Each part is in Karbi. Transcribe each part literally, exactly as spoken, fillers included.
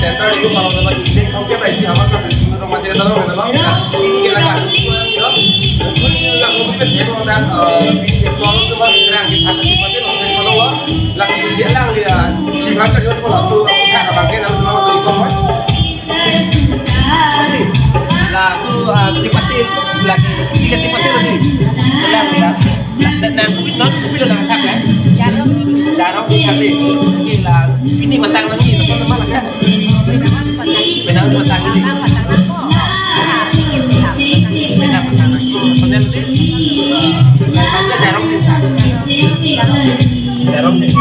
Center itu kalau dapat ini, kalau kita masih ada, kalau kita, ini kita, ini kita, eh, ini soal itu kan, yang kita, kita, kita, kalau, lah, dia lang dia, gimana, kalau, kalau, kalau, kalau, kalau, kalau, Laso, ah, chepate lagi, tiga chepate lagi. Kelang ya. Nah, nah, nah, kopi, non kopi lo nangthak ya. Jarum. Jarum kali. Oke lah, ini matang lagi, matang mana kan? Benang matang ini. Matang matang ko. Benang matang lagi. Soalnya nanti, eh, jarum sih, tak? Jarum sih.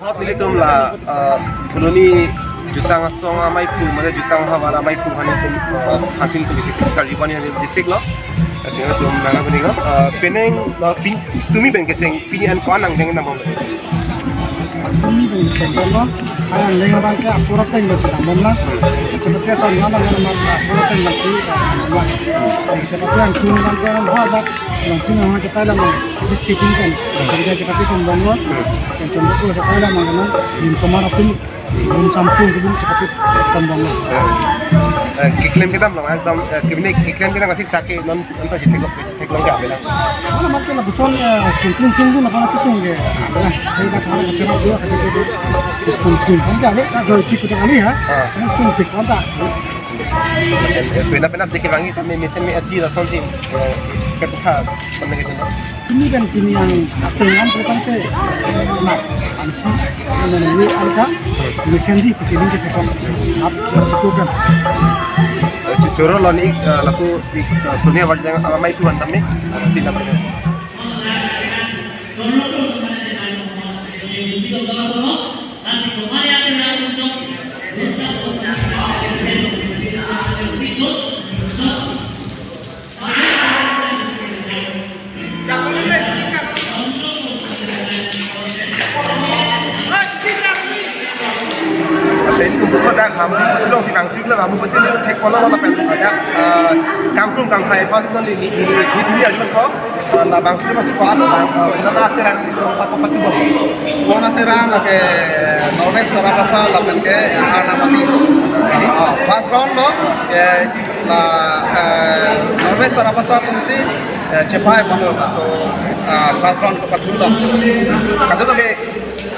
Hap, nelitum la, eh, Phuloni jutang asong amaiphu, mane jutang ahavar amaiphu aphan nelitum, eh, hasil kuli karjuban ya district lo. Kasi nelitum nang apa nih lo? Eh, penang, eh, pin-, tumi pen kecheng, pini an ko-an angdeng nang bom. Tumi pen kecheng lo. Saya angdeng abang ke apor ateng lo jutang bom la. Chepate asong nang nang amat apor ateng lo si, eh, bom la. Chepate angdeng abang ke nang ha bak, langsung nang chetai la nang. Kasi sipin kan, hmm, kerja chepate kan bom lo. Hmm. Kan contoh ko chetai la nang nang, lim somar atum, lim sampung atum chepate kan bom lo. Hmm. Eh, keklem kedam lo, ekdom, eh, kebine keklem kedam masih sake non, non ta jitheklong, jitheklong ke abelang. Mana makin lapuson, eh, sungkung sungkung apa lagi sung ke, abelang. Saya tak tahu macam apa dia, kata dia, sungkung. Kan kali, tak jauh ikut kali ya. Ah. Ini sungkung, kan tak? Pena pena deke vangi tame mesen me aji lason si, eh, ketha pernah gitu, no? Pini kan pini yang ateng an putang te, na, ansi, na, na, ni angka, mesenji, kusiling ke putang, ap, cukup kan. Eh, cu-, coro lo ni, eh, laku di, eh, dunia wajah yang amai tuan tame, sila. Ateng itu bukan dak ham, itu dong si bang sih lah, kamu betul itu tek kono lah pen ada, eh, kangkung kangsai pas itu di, di, di, di dunia itu kok. Labang sih masih kuat, labang, eh, ina na aterang itu apa apa tuh bang? Kona aterang lake Northwest Tarabasa lapen ke Arnamali. Ah, first round lo, eh, la, eh, Northwest Tarabasa atum si, eh, chepai pano laso, ah, first round kepathum lo. Kado to be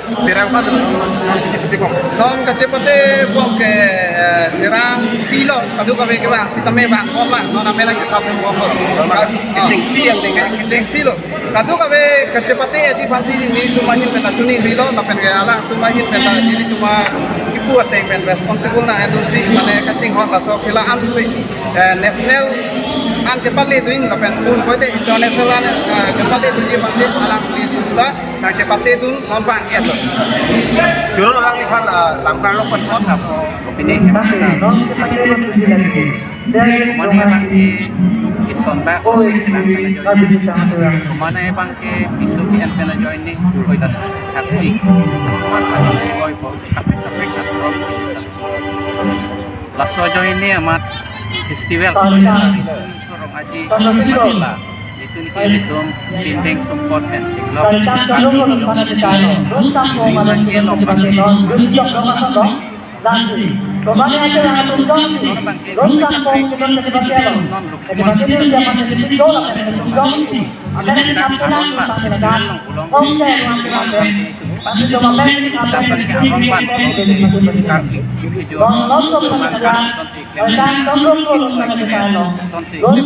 terang pa tu non kachepate bom. Non kachepate bom ke, eh, terang pilo, kadokave ke bang, sitame bang bom la, non ame la kethap bom bom. Ka-, ah. Kechengsi yang dengan. Kechengsi lo. Kadokave kachepate aji aphan si nelitum ahin pen ta choningri lo, lapen ke alangtum ahin pen ta nelitum akipu ateng pen responsible nang-en dunsi, mane kachinghon laso khela an si, eh, national an kepale dun lapen un koite international an, eh, kepale dunji aphan si alanglitum ta nangchepate dun non bang et lo. Choro alangliphan, ah, lamkar lo pen pot na po. Pini hemat ta. Mane abang ke ison ba ko ke lang kana join. Mane abang ke piso ke en kana join ni. Koi ta thaksi. Semat abang si koi po. Kapek kapek atong. Laso ajoine amat festival. Sorong aji matila. Itum ke itum bindeng sumpot pen chiklo. Kami itum itum bangke lompat. Orang bangke non luksimon. Aron pan, festival nang pulang. Kita pakai aron pan. Kami, kami jo, makan, sonsi klem. Sonsi klem.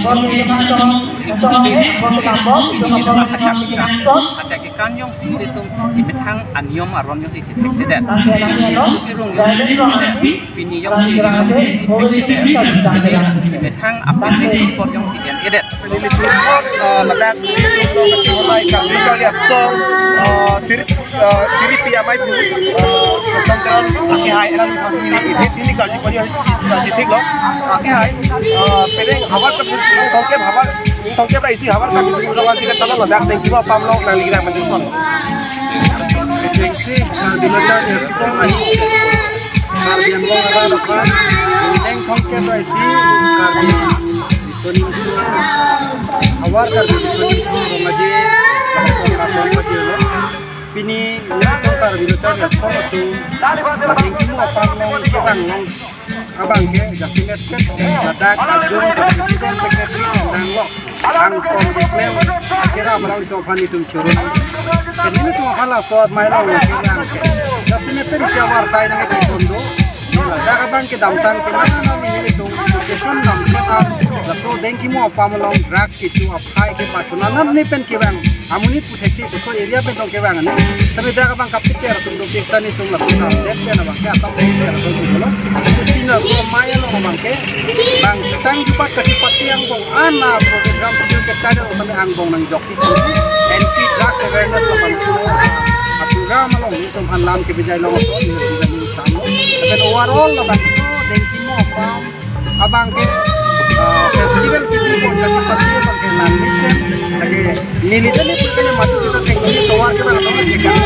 Acha kekan jongsi ilitum emethang aniyom aron jongsi chethekthedet. Suki rong jongsi chethekthedet. Pini jongsi ilitum chethekthedet. Emethang apindeng support jongsi en-edet. Nelitum, eh, ladak nelitum lo kachinghon-ai Karbi Karli Asong, eh, Tirip, eh, Tiripi Amei pu, eh, Santong Teron akehai, enan pini karju poni, eh, chetheklo. Akehai, eh, penang havar Karbi Asong ke havar, Santong ke pra isi havar Karbi Asong rong aji ke talo ladak dengki mo apam lo nangli nang mention. Isi, eh, Karbi Lo Charli Asong ahi. Karbi Anglong arat aphan, deng thomkep ra isi Karbi Riso Nimso, havar Karbi Riso Nimso rong aji, lapuson karong aji lo. Pini nelitum Karbi Lo Charli Asong atum, la dengki mo apam long kevang long abang ke jasemet ke ladak ajong president secretary nanglo. Angtong keklem, acherap alanglitum aphan nelitum choro. Nelitum aphan laso amei long kevang ke. Jasemet pen isi avarsai nangkepon do. Ladak abang kedamtang penang nang nelitum session nam set up. Laso dengki mo apam along drug kecho aphai kepathu nang nang ne pen kevang. Amonit pu thekthe koso area pen tong kevang ne. Tapi dak abang kapiter atum do keksan nelitum laso kam det pen abang ke asap kapiter atum do lo. Pini laso amei along abang ke bang jutang jubat kachepate angbong ana program sejong ke tadi lo kami angbong nangjok. Anti drug awareness labangso a program along nelitum aphan lam kebijai long ato nelitum aphan nelitum sam lo. Lapen overall labangso dengki mo apam abang ke, eh, festival kiti pon kachepate abang ke nang mesen lake neli tadi pun kanya mati sita teknologi tovar ke bang abang ke kan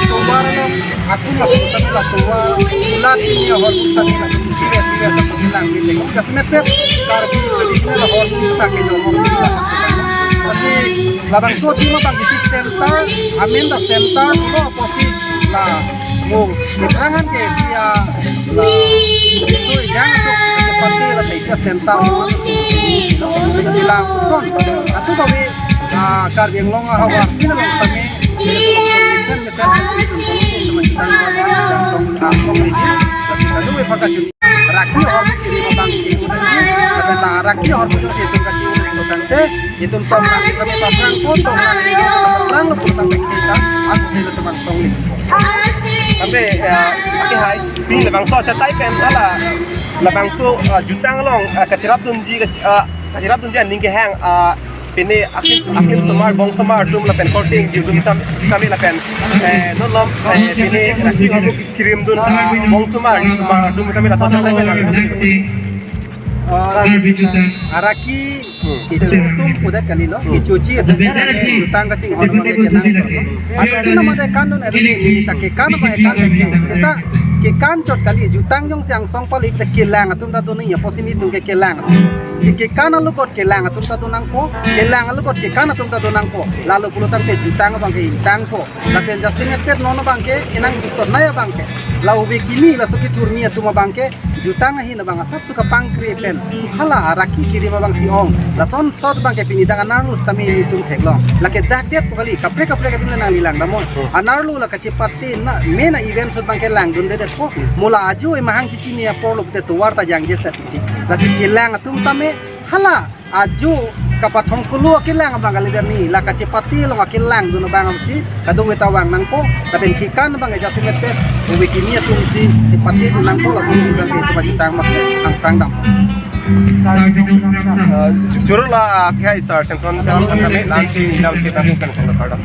tovar lo. Atum lapu tadi la tovar, ulat ini ahor tadi la tiga tiga satu bilang di tengok. Jasemet pen Karbi traditional ahor tadi ke jorong. Lasi labangso adim abang isi center, amen da center ko apotsi la mo keterangan ke isi a la so ejang atum kachepate la isi a center mo atum. Lasi lapuson atum kami, ah, Karbi Anglong ahavar pini along kami, mesen mesen, raki ahormu kiri abang ke, raki ahormu jongsi itum kachiri tangte, itum tong nang kami paprang pon tong nang ini tong nang lo pun tangte kita, aku sih teman song ini. Sampai ya, akehai, pini labangso achetai pen hala, labangso, eh, jutang along, eh, kacherapdunji, eh, kacherapdunji aning kehang, eh, pini akhil, akhil osomar, bong osomar atum lapen korting, jurgo hitam kami lapen, eh, non malom, eh, pini raki ahormu kirimdun, ah, bong osomar, osomar atum kami laso achetai pen. Oh, araki kecho atum pudet kali lo, kechoji atum jutang kachinghon abang ke nang. Atum pini mate kan dun adu ni, neli ta kekan abang kekan ke, seta kekan chot kali, jutang jongsi angsong pali ta kelang atum ta dun ni, apotsi nelitum ke kelang. Si kekan along kot kelang atum ta dun nangpo, kelang along kot kekan atum ta dun nangpo. Lalu pulo tangte jutang abang ke ingtangpo. Lapen jasemet pen non abang ke, inang pusot nai abang ke. La ove kimi, laso kethurmi atum abang ke, jutang ahin abang asap suka pangkre pen. Hala araki kirim abang si ong. Lason sot abang ke pini dak anerlo sitame nelitum theklong. Lake dak det pu kali, kaprek kaprek atum nangli lang damnon. Anerlo la kachepate na, mena event sot abang ke langdundedetpo. Mo la ajo emahang chichini apor lo pute tovar ta jangje set. Lasi kelang atum tame, hala ajo kapathong kolo akelang abang kalidet ni, la kachepate along akelang dun abang si kadokave ta vang nangpo, lapen kekan abang ke jasemet pen ove kimi atum si chepate dun nangpo, laso atum ke itum ajutang mak angtang dam. Eh, ju-, juror la, ah, akehai sir, Samson Teron aphan kami, lam si, lam si kami kan kardom.